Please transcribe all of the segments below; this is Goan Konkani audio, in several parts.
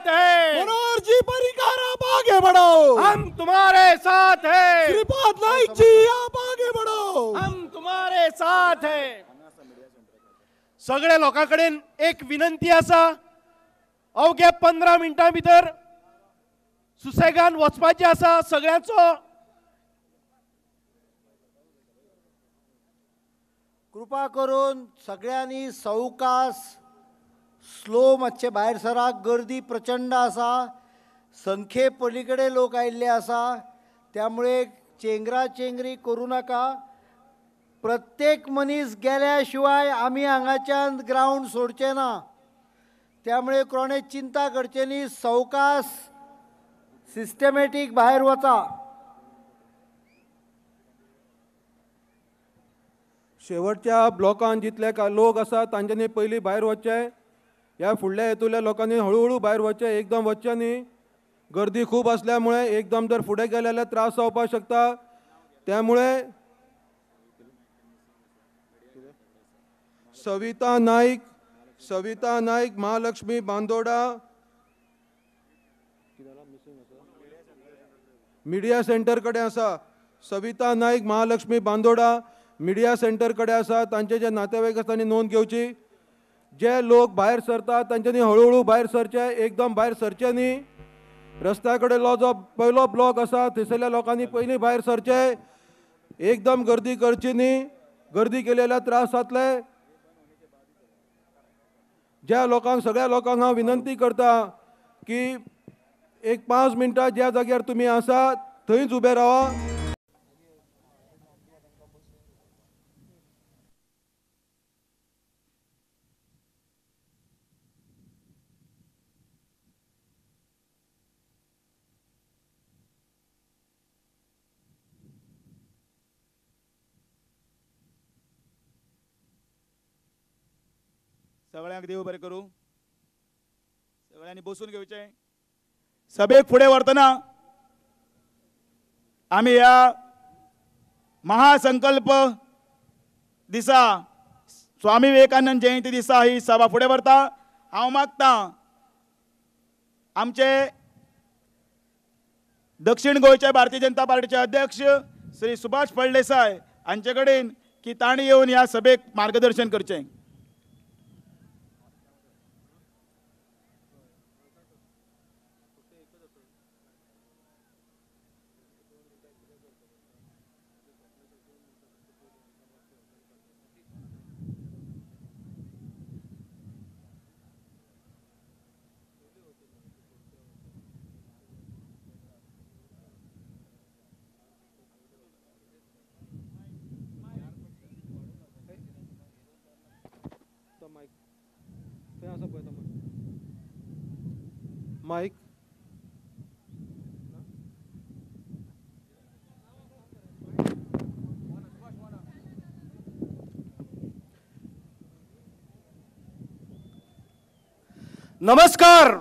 साथ हैं। मनोहर जी पर्रिकर आप आगे बढ़ो, हम तुम्हारे साथ हैं। श्रीपाद नाइक जी आप आगे बढ़ो, हम तुम्हारे साथ हैं। सगळे लोकां कडेन एक विनंती आसा, अवघ्या 15 मिनटां भितर सुसेगान वचपाचें आसा। सगळ्यांचो कृपा करून सगळ्यांनी सवकास स्लो मातशें भायर सरा। गर्दी प्रचंड आसा, संख्ये पलीकडे लोक आयिल्ले आसा, त्यामुळे चेंगरा चेंगरी करूं नाका। प्रत्येक मनीस गेल्या शिवाय आमी हांगाच्यान ग्रावंड सोडचे ना, त्यामुळे कोणें चिंता करचें न्ही। सवकास सिस्टमॅटीक भायर वचा। शेवटच्या ब्लॉकान जितले लोक आसा तांच्यांनी पयलीं भायर वचचें, ह्या फुडल्या हेतूंतल्या लोकांनी हळुहळू भायर वचचें, एकदम वचचें न्ही। गर्दी खूब आसल्यामुळे एकदम जर फुडें गेले जाल्यार त्रास जावपाक शकता। त्यामुळे सविता नाईक, सविता नाईक, महालक्ष्मी बांदोडा, मिडिया सेंटर कडेन आसा। सविता नाईक, महालक्ष्मी बांदोडा मिडिया सेंटर कडेन आसा। तांचे जे नातेवाईक आसा तांणी नोंद घेवची। जे लोक भायर सरतात तांच्यांनी हळुहळू भायर सरचे, एकदम भायर सरचे न्ही। रस्त्या कडेन जो पयलो ब्लॉक आसा थंयसरल्या लोकांनी पयलीं भायर सरचे, एकदम गर्दी करची न्ही। गर्दी केली जाल्यार त्रास जातले। ज्या लोकांक, सगळ्या लोकांक हांव विनंती करता की एक 5 मिनटां ज्या जाग्यार तुमी आसा थंयच उबे रावा। सगळ्यांक देव बरें करूं। सगळ्यांनी बसून घेवचें। सभेक फुडें व्हरतना आमी ह्या महासंकल्प दिसा, स्वामी विवेकानंद जयंती दिसा ही सभा फुडें व्हरता। हांव मागतां आमचे दक्षिण गोंयचे भारतीय जनता पार्टीचे अध्यक्ष श्री सुभाष फळदेसाय हांचे कडेन की तांणी येवन ह्या सभेक मार्गदर्शन करचें। मायक नमस्कार,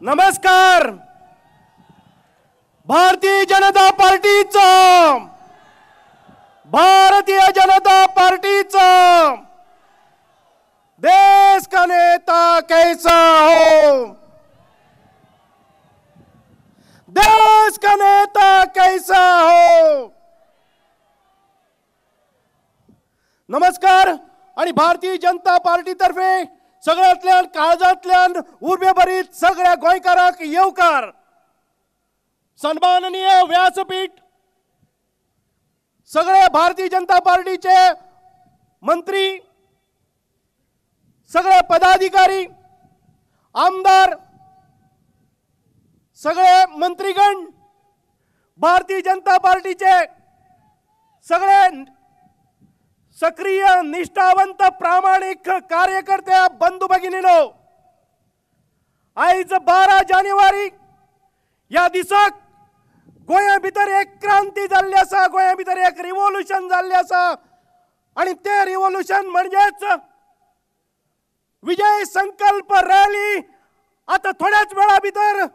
नमस्कार। भारतीय जनता पार्टीचं, भारतीय जनता पार्टीचं देश का नेता कैसा हो, देश का नेता कैसा हो। नमस्कार। आणि भारतीय जनता पार्टीतर्फे सगळ्यांतल्यान काळजांतल्यान उर्बेभरीत सगळ्या गोंयकारांक येवकार। सन्माननीय व्यासपीठ, सगळे भारतीय जनता पार्टीचे मंत्री, सगळे पदाधिकारी, आमदार, सगळे मंत्रीगण, भारतीय जनता पार्टीचे सगळे सक्रिय निष्ठावंत प्रामाणिक कार्यकर्ते बंधू भगिनीनो, आयज 12 जानेवारी या दिसाक गोंया भितर एक क्रांती जाल्ली आसा, गोंया भितर एक रिव्होल्युशन जाल्लें आसा आनी तें रिव्होल्युशन म्हणजेच विजय संकल्प रॅली। आतां थोड्याच वेळा भितर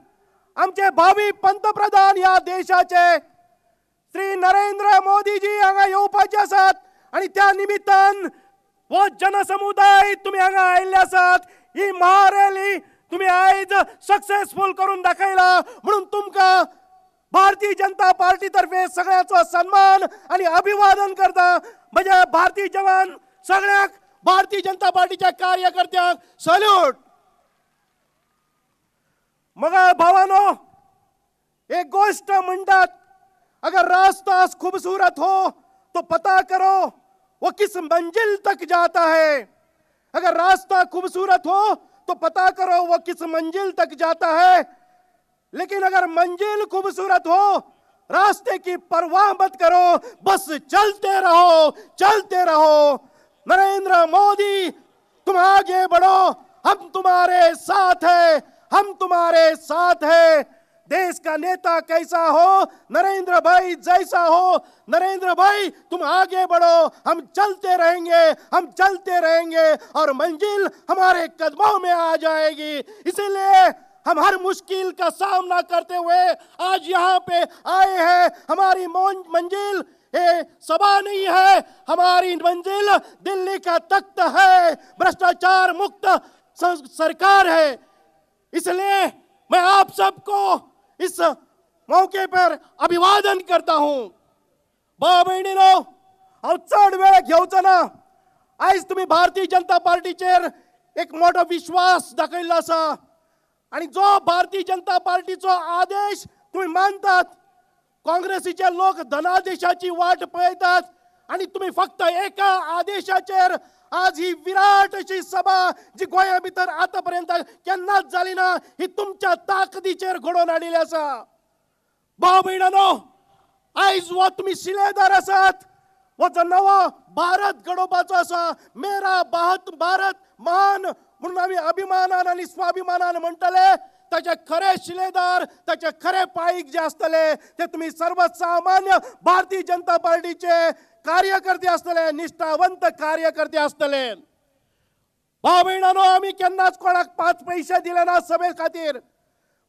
आमचे भावी पंतप्रधान ह्या देशाचे श्री नरेंद्र मोदीजी हांगा येवपाचे आसात आनी त्या निमित्तान हो जनसमुदाय तुमी हांगा आयिल्ले आसात। ही महारॅली तुम्ही आयज सक्सेसफुल करून दाखयला म्हणून तुमकां भारतीय जनता पार्टी तर्फे सगळ्यांचो सन्मान आणि अभिवादन करता। म्हणजे भारतीय जवान सगळ्यांक, भारतीय जनता पार्टीच्या कार्यकर्त्यांक सल्यूट। मग भावानो, एक गोष्ट म्हणतात, अगर रास्ता खूबसूरत हो तो पता करो वो किस मंजिल तक जाता है। अगर रास्ता खूबसूरत हो तो पता करो वो किस मंजिल तक जाता है, लेकिन अगर मंजिल खूबसूरत हो रास्ते की परवाह मत करो, बस चलते रहो, चलते रहो। नरेंद्र मोदी तुम आगे बढ़ो, हम तुम्हारे साथ हैं, हम तुम्हारे साथ हैं। देश का नेता कैसा हो, नरेंद्र भाई जैसा हो। नरेंद्र भाई तुम आगे बढ़ो, हम चलते रहेंगे, हम चलते रहेंगे और मंजिल हमारे कदमों में आ जाएगी। इसीलिए हम हर मुश्किल का सामना करते हुए आज यहाँ पे आए हैं। हमारी मंजिल ये सभा नहीं है, हमारी मंजिल दिल्ली का तख्त है, भ्रष्टाचार मुक्त सरकार है। इसलिए मैं आप सबको इस मौके पर अभिवादन करता हूं। भाव भयणीनो, हांव चड वेळ घेवचो ना। आयज तुमी भारतीय जनता पार्टीचेर एक मोठो विश्वास दाखयल्लो आसा आनी जो भारतीय जनता पार्टीचो आदेश तुमी मानतात, काँग्रेसीचे लोक धनादेशाची वाट पळयतात आनी तुमी फक्त एका आदेशाचेर आज ही विराट अशी सभा जी गोंया भितर आतापर्यंत केन्नाच जाली ना, ही तुमच्या ताकदीचेर घडोवन हाडिल्ली आसा। भाव भयणांनो, आयज हो तुमी शिलेदार आसात, हो जो नवो भारत घडोवपाचो आसा, मेरा भारत महान म्हणून आमी अभिमानान आनी स्वाभिमानान म्हणटले, ताचे खरे शिलेदार, ताचे खरे पायीक जे आसतले ते तुमी सर्वसामान्य भारतीय जनता पार्टीचे कार्यकर्ते आसतले, निष्ठावंत कार्यकर्ते आसतले। भाव भयणांनो, आमी केन्नाच कोणाक 5 पयशे दिले ना सभे खातीर,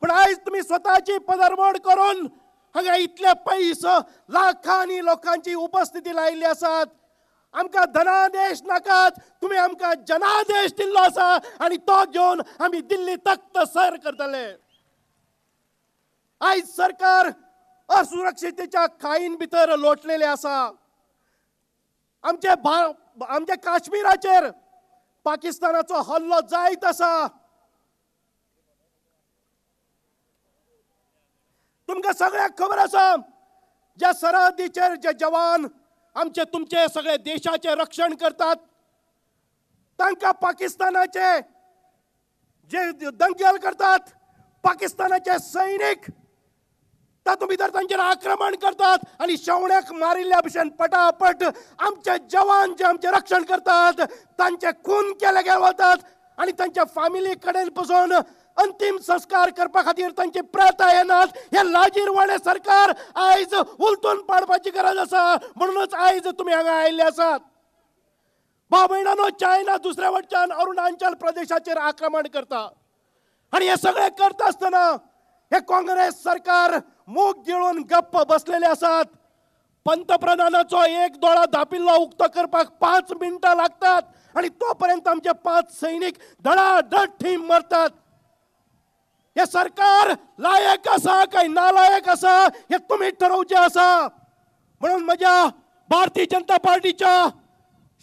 पूण आयज तुमी स्वताची पदरमोड करून हांगा इतले पयसो लाखांनी लोकांची उपस्थिती लायिल्ली आसात। आमकां धनादेश नाकात, तुमी आमकां जनादेश दिल्लो आसा आनी तो घेवन आमी दिल्ली तख्त सर करतले। आयज सरकार असुरक्षितेच्या खाईन भितर लोटलेले आसा। आमचे काश्मीराचेर पाकिस्तानाचो हल्लो जायत आसा। तुमकां सगळ्यांक खबर आसा, ज्या सरहद्दीचेर जे जवान आमचे तुमचे सगळे देशाचे रक्षण करतात, तांकां पाकिस्तानाचे जे दंगल करतात, पाकिस्तानाचे सैनिक तातूंत भितर तांचेर आक्रमण करतात आनी शेवण्याक मारिल्ल्या भशेन पटापट आमचे जवान जे आमचें रक्षण करतात तांचे खून केले गेले वतात आनी तांच्या फामिली कडेन पसून अंतिम संस्कार करपा खातीर तांची प्रथा येनात। हे लाजीरवाणे सरकार आयज उलटून पाडपाची गरज आसा, म्हणूनच आयज तुमी हांगा आयिल्ले आसात। भाव भयणांनो, चायना दुसऱ्या वटच्यान अरुणाचल प्रदेशाचेर आक्रमण करता आनी हे सगळें करता आसतना हे काँग्रेस सरकार मूग गिळून गप्प बसलेले आसात। पंतप्रधानाचो एक दोळो धापिल्लो उक्तो करपाक 5 मिनटां लागतात आनी तो पर्यंत आमचे 5 सैनिक धडाधड थंय मरतात। हे सरकार लायक आसा काय नालायक आसा हे तुमी ठरोवचें आसा। म्हणून म्हज्या भारतीय जनता पार्टीच्या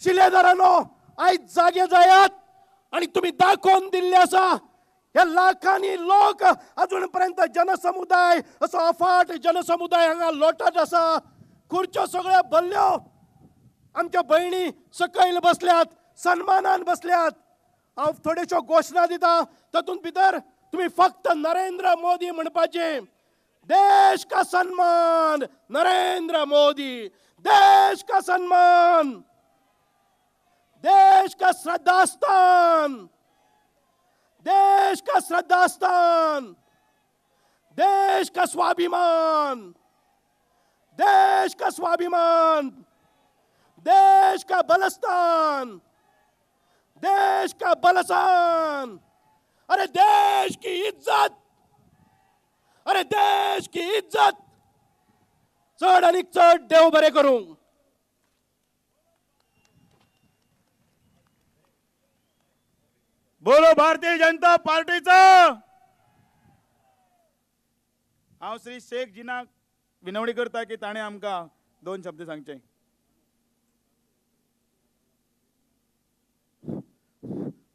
शिलेदारांनो, आयज जागे जायात आनी तुमी दाखोवन दिल्ले आसा हे लाखांनी लोक अजून पर्यंत जनसमुदाय असो अफाट जनसमुदाय हांगा लोटत आसा। खुर्च्यो सगळ्यो भरल्यो, आमच्या भयणी सकयल बसल्यात, सन्मानान बसल्यात। हांव थोड्योश्यो घोशणा दिता, तातूंत भितर तुमी फक्त नरेंद्र मोदी म्हणपाचें। देश का सन्मान नरेंद्र मोदी, देश का सन्मान, देश का श्रद्धास्थान, देश का श्रद्धास्थान, देश का स्वाभिमान, देश का स्वाभिमान, देश का बलस्थान, देश का बलस्थान। अरे देश की इज्जत, अरे देश की इज्जत। चड आनी चड देव बरें करूं। बोलो भारतीय जनता पार्टीचा। हांव श्री शेख जिनाक विनवणी करता की ताणें आमकां दोन शब्द सांगचे।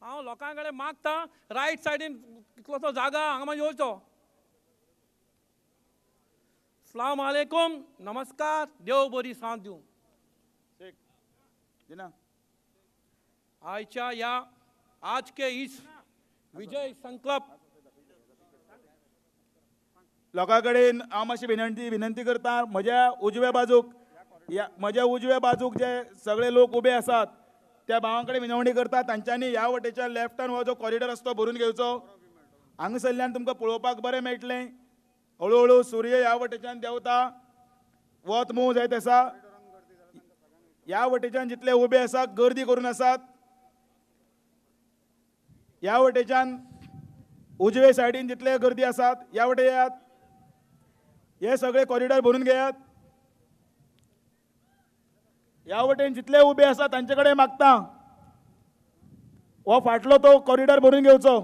हांव लोकां कडेन मागता रायट सायडीन कितलोसो जागा हांगा येवचो। सलाम आलेकुम, नमस्कार, देव बरी साथ दिवं। आयच्या या आज के इस विजय संकल्प लोकां कडेन हांव मातशी विनंती करता। म्हज्या उजव्या बाजूक म्हज्या उजव्या बाजूक जे सगळे लोक उबे आसात त्या भावां कडेन विनवणी करता तांच्यांनी ह्या वटेच्या लेफ्टान हो जो कॉरिडॉर आसा तो भरून घेवचो। हांगासरल्यान तुमकां पळोवपाक बरें मेळटलें। हळू हळू सूर्य ह्या वटेच्यान देंवता, वत मूव जायत आसा। ह्या वटेच्यान जितले उबे आसा गर्दी करून आसात, ह्या वटेच्यान उजवे सायडीन जितले गर्दी आसात ह्या वटे येयात, हे सगळे कॉरिडॉर भरून घेयात। ह्या वटेन जितले उबे आसा तांचे कडेन मागता हो फाटलो तो कॉरिडॉर भरून घेवचो।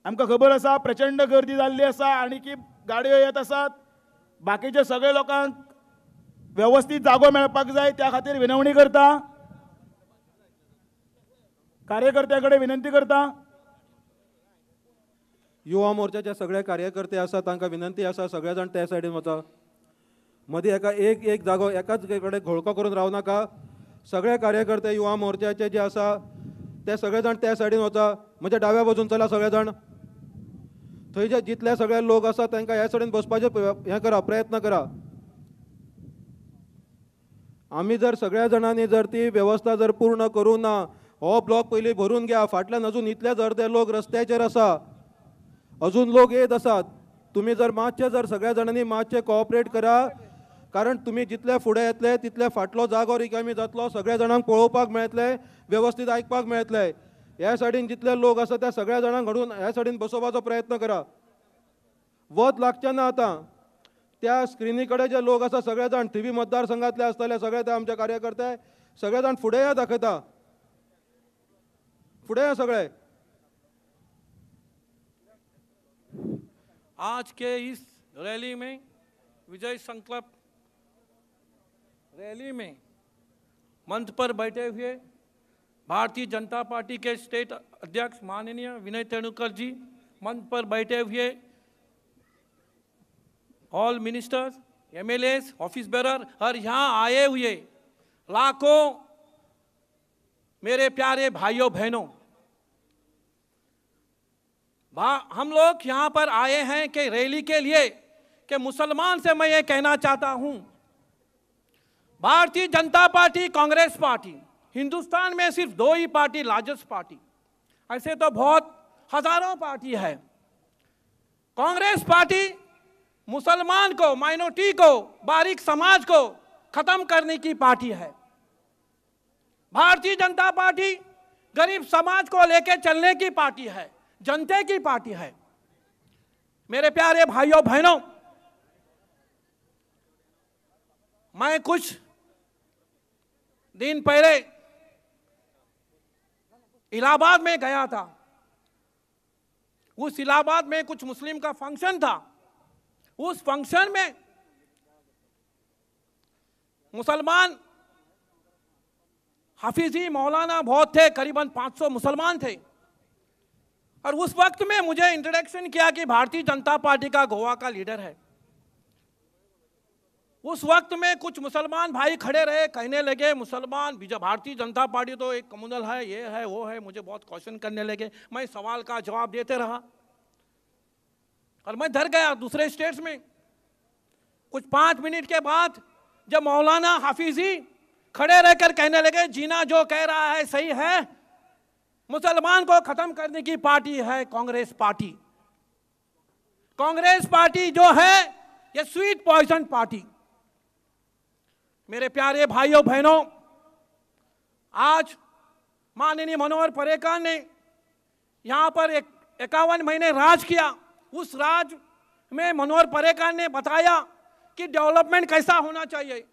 आमकां खबर आसा प्रचंड गर्दी जाल्ली आसा आनी की गाडयो येत आसात। बाकीचे सगळे लोकांक वेवस्थीत जागो मेळपाक जाय त्या खातीर विनवणी करता, कार्यकर्त्यां कडेन विनंती करता। युवा मोर्चाचे सगळे कार्यकर्ते आसा तांकां विनंती आसा सगळे जाण त्या सायडीन वचा, मदीं एका एक एक जागो एकाच कडेन घोळको करून रावनाका। सगळे कार्यकर्ते युवा मोर्चाचे जे आसा ते सगळे जाण त्या सायडीन वचा, म्हज्या डाव्या बाजून चला सगळे जाण। थंय जे जितले सगळे लोक आसा तांकां ह्या सायडीन बसपाचें हें करा, प्रयत्न करा। आमी जर सगळ्या जाणांनी जर ती वेवस्था जर पूर्ण करूं ना, हो ब्लॉक पयलीं भरून घ्या। फाटल्यान अजून इतलेच अर्दे लोक रस्त्याचेर आसा, अजून लोक येत आसात। तुमी जर मातशें जर सगळ्या जाणांनी मातशें कॉपरेट करा, कारण तुमी जितले फुडें येतले तितले फाटलो जागो रिकामी जातलो, सगळ्या जाणांक पळोवपाक मेळटलें, वेवस्थीत आयकपाक मेळटलें। ह्या सायडीन जितले लोक आसा त्या सगळ्या जाणांक घडून ह्या सायडीन बसोवपाचो प्रयत्न करा। वत लागचें ना आतां त्या स्क्रिनी कडेन जे लोक आसा सगळे जाण थिवी मतदारसंघातले आसतले, सगळे ते आमचे कार्यकर्ते सगळे जाण फुडें या दाखयता, फुडें या सगळे। आज के इस रैली में, विजय संकल्प रैली में मंच पर बैठे हुए Bharatiya Janata party K state अध्यक्ष माननीय विनय तेंदुलकर जी, मंच पर बैठे हुए all ministers, MLAs, office bearer और यहाँ आए हुए लाखों मेरे प्यारे भाइयों बहनों, हम लोग यहाँ पर आए हैं कि रैली के लिए कि मुसलमान से मैं ये कहना चाहता हूँ, भारतीय जनता पार्टी, कांग्रेस पार्टी, हिंदुस्तान में सिर्फ दो ही पार्टी लार्जेस्ट पार्टी, ऐसे तो बहुत हजारों पार्टी है। कांग्रेस पार्टी मुसलमान को, माइनॉरिटी को, बारीक समाज को खत्म करने की पार्टी है। भारतीय जनता पार्टी गरीब समाज को लेकर चलने की पार्टी है, जनता की पार्टी है। मेरे प्यारे भाइयों बहनों, मैं कुछ दिन पहले इलाहाबाद में गया था। उस इलाहाबाद में कुछ मुस्लिम का फंक्शन था। उस फंक्शन में मुसलमान हाफिजी मौलाना बहुत थे, करीबन 500 मुसलमान थे। और उस वक्त में मुझे इंट्रोडक्शन किया कि भारतीय जनता पार्टी का गोवा का लीडर है। उस वक्त में कुछ मुसलमान भाई खड़े रहे, कहने लगे मुसलमान भारतीय जनता पार्टी तो एक कम्युनल है, ये है वो है। मुझे बहुत क्वेश्चन करने लगे, मैं सवाल का जवाब देते रहा और मैं डर गया दूसरे स्टेट्स में। कुछ 5 मिनट के बाद जब मौलाना हाफिजी खड़े रहकर कहने लगे जीना जो कह रहा है सही है, मुसलमान को खत्म करने की पार्टी है कांग्रेस पार्टी। कांग्रेस पार्टी जो है ये स्वीट पॉइजन पार्टी। मेरे प्यारे भाइयों बहनों, आज माननीय मनोहर पर्रिकर ने यहां पर 51 महीने राज किया। उस राज में मनोहर पर्रिकर ने बताया कि डेवलपमेंट कैसा होना चाहिए।